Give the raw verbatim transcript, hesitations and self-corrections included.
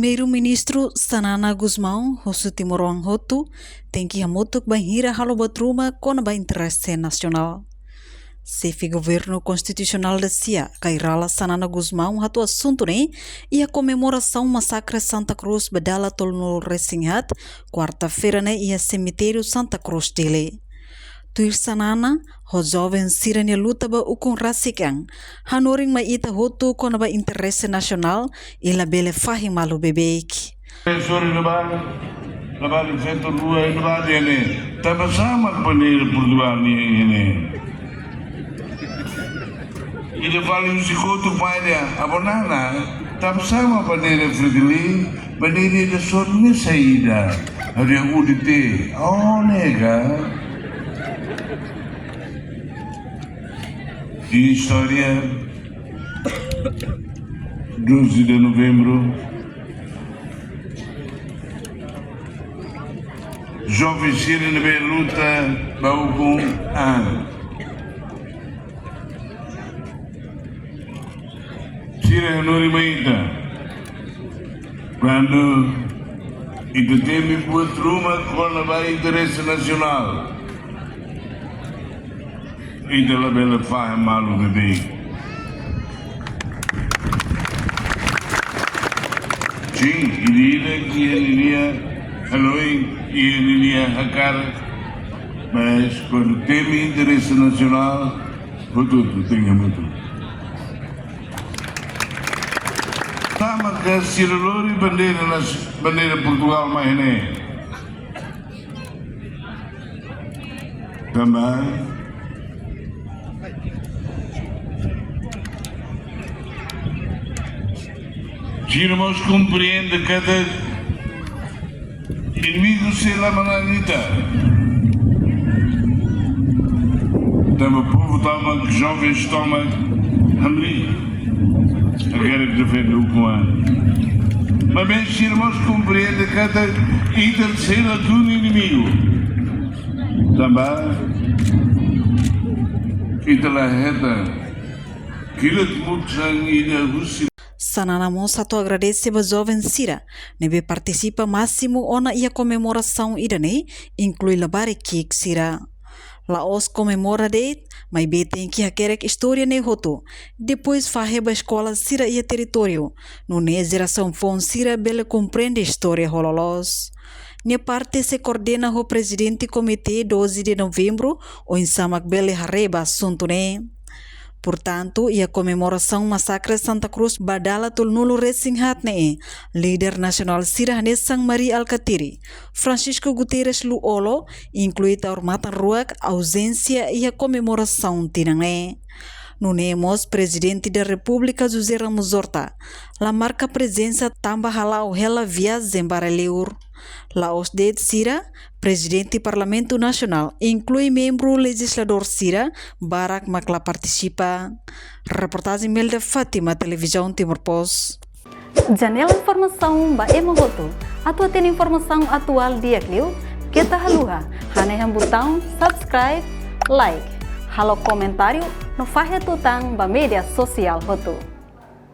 Primeiru-Ministru Xanana Gusmão husu timoroan hotu tenke hamutuk bainhira halo buat ruma kona-ba interese nasionál. Xefe Governu Konstitusionál dasia, Kay Rala Xanana Gusmão, hato'o asuntu ne'e iha komemorasaun masakre Santa Cruz ba dala tolunulu-resin-haat, kuarta-feira ne'e iha semitériu Santa Cruz, Dili. Tuir Xanana, ho joven sira-nia luta ba ukun rasik an, hanorin mai ita hotu kona-ba interese nasionál, i labele fahe malu beibeik. Sorry, no ba, no ba, feto rua, no ba, dene. Tanba sá mak bandeira Portugal nian ne'e? Ida fali husi kotuk mai dehan, "Avó Nana, tanba sá mak bandeira Fretilin, bandeira ida só ne'e saida?" Ha'u dehan, "U D T." "Oh, ne'e ka." Istória, doze de novembro, joven sira ne'ebé luta ba ukun an. Sira hanorin mai ita. Kuandu ita temi buat ruma kona-ba interese nasionál, ita labele fahe malu beibeik. Sin, ida-idak iha ninia hanoin, iha ninia hakarak, mas kuandu temi interese nasionál, hotu-hotu tenke hamutuk. Tanba sá mak sira lori bandeira nas-, bandeira Portugal mai ne'e? Tanba sira mós komprende katak inimigu sei la manán ita. Tanba povu tomak, jovens tomak, hamriik, hakerek defende ukun an. Maibé sira mós komprende katak ita sei la tun inimigu. Tanba ita la hetan kilat mut-san ida husi. Xanana mós hato'o agradese ba joven sira ne'ebé partisipa másimu ona iha komemorasaun ida-ne'e, inklui labarik ki'ik sira. La'ós komemora de'it, maibé tenke hakerek istória ne'e hotu, depois fahe ba eskola sira iha territóriu, nune'e jerasaun foun sira bele komprende istória ho loloos. Nia parte sei koordena ho prezidente Komité doze de Novembro, oinsá mak bele haree ba asuntu ne'e. Portantu, iha komemorasaun masakre Santa Cruz ba dala tolunulu-resin-haat ne'e, líder nasionál sira hanesan Mari Alkatiri, Francisco Guterres Lú-Olo, inklui Taur Matan Ruak auzénsia iha komemorasaun tinan ne'e. Nune'e mós Prezidente da Repúblika José Ramos Horta la marka prezensa tanba hala'o hela viajen ba rai-liur. La'ós de'it sira, Prezidente Parlamentu Nasionál, inklui membru lejizladór sira, barak mak la partisipa. Reportajen Melda Fátima, Televizaun Timor Post. Janela informasaun ba ema hotu. Atu hatene informasaun atuál di'ak liu, keta haluha hanehan butaun subscribe, like, halo komentáriu no fahe tutan ba média sosiál hotu.